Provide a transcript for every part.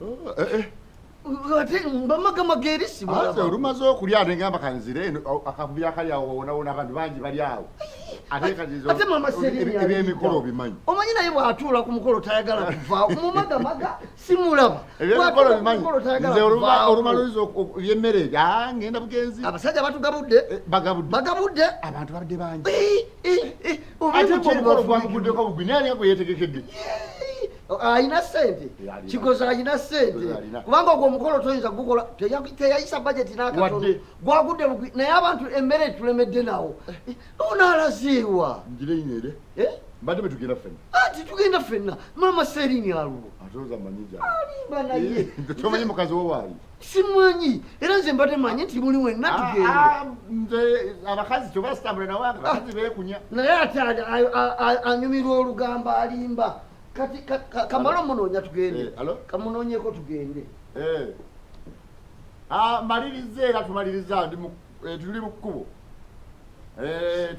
Oh, eh, eh. Ate bamagamaga eri sibalaba. Olumaze okulya nengamba kanzire eno akavuyo akali awo wonawona abantu bangi bali awo. Ate mama Serena ebyemikolo obimanyi. Omanyi naye bw'atuula ku mukolo tayagala kuvaawo. Mumagamaga simulaba. Ebyemikolo bimanyi. Nze olumaliriza ebyemmere ah, ngenda bugenzi. Abasajja batugabudde. Eh, bagabudde. Bagabudde. Abantu babadde bangi. Ate omukolo gwamuguddeko bugwi naye alinga gwe yeetegekedde. Alina sente Kigozi alina sente kubanga ogwo omukolo toyinza gukola teyayisa bajeti n'akatono gwagudde bugwi naye abantu emmere etulemedde nawo onaalazeewa eh? Mbadde bwe tugenda ffenna. Anti tugenda ffenna maama Serini aluwo. Ate manyi gyali. Alimba naye. Eh, tomanyi mukazi wo waali. Simanyi era nze mbadde manyi nti muli wenna ah, tugende. Ah, nze abakazi toba sitambula nawe abakazi ah. beekunya. Naye ate anyumirwa olugambo alimba. Kati kamala omunoonya tugende. Eh, Kamunoonyeko tugende. Eh. Ah, maliriza era tumaliriza ndi tuli mu kkubo.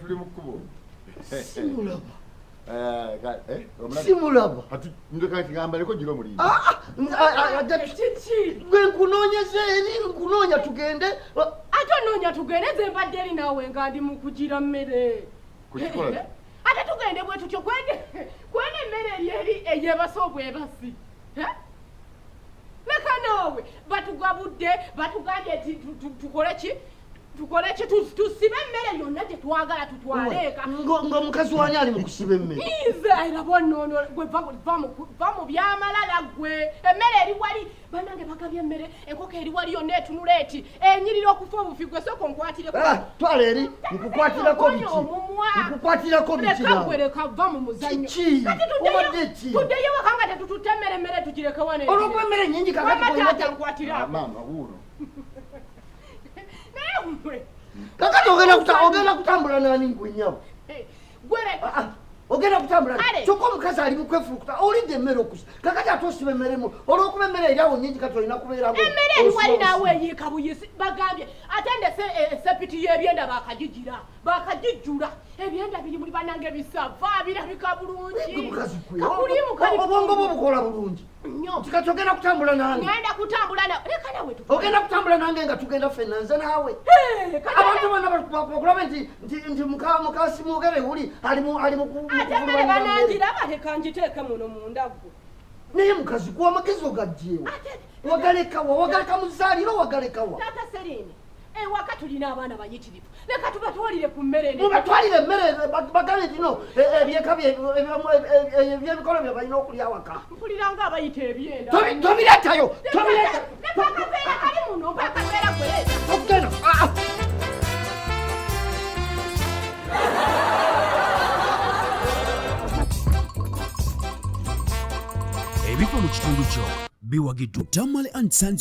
Tuli mu kkubo. Simulaba. Simulaba. Kati ndeka kigamba leko gira omulinzi. Ah, ah, gwe nkunoonyeza eri nkunoonya tugende. Ate onoonya tugende nze mbadde eri naawe nga ndi mu kugira mmere. Kukikola. Ate tugende bwe tutyo kwene kwene emmere eri eri eyebasa obwebasi. Leka naawe batugabudde batugambye nti tukole ki? Tukole ki? Tusibe emmere yonna gye twagala tutwale eka. Nga mukazi wani ali mu kusiba emmere? Nze era bw'onoono gwe va mu byamalala gwe. Emmere eri wali bannange bagabye emmere enkoko eri wali yonna etunula eti enyirira okufa obufi gwe sooka onkwatireko. Ah, twala eri nkukwatirako biki? Nkukwatirako biki? Leka gwe leka va mu muzannyo. Kiki? Kati tuddeyo waka nga tetututte emmere emmere tugireke wano. Olw'okuba emmere nnyingi kakati Wamma taata nkwatirako. Maama wuuno. Kakati ogenda kutambula nani gwe nnyabo? Ogenda kutambula kyokka omukazi ali mu kwefulukuta olidde emmere okusa kakati ate osiba emmere mu olw'okuba emmere eri awo nnyingi kati olina kubeera ngo emmere eri wali naawe eyiika buyisi bagambye ate ndese esepiti y'ebyenda baakagigira baakagijjula ebyenda biri muli bannange bisava birabika bulungi kakulimu kali obwongo bwo bukola bulungi nnyo kati ogenda kutambula nange ngenda kutambula na leka nawe tu ogenda kutambula nange nga tugenda ffenna nze naawe abantu bonna bakulabe nti nti mukasimugere wuli ali mu ali mu ate mmere banangira baleka ngiteeke muno munda gwe naye mukazi gwe amagezi ogagyewo wagalekawa wagaleka muzaaliro wagalekawa taata Serene ewaka tulina abaana bayitirivu leka tubatwalire ku mmere mubatwalire emmere bagambe nti no ebyeka ebyemikolo bye balina okulya awaka mpulira nga abayita ebyenda tobireetayo tobireeta kali muno mpakaveera gwereeta okugenda Ebifa mu kitundu kyo biwagiddwa Tamale and Sons.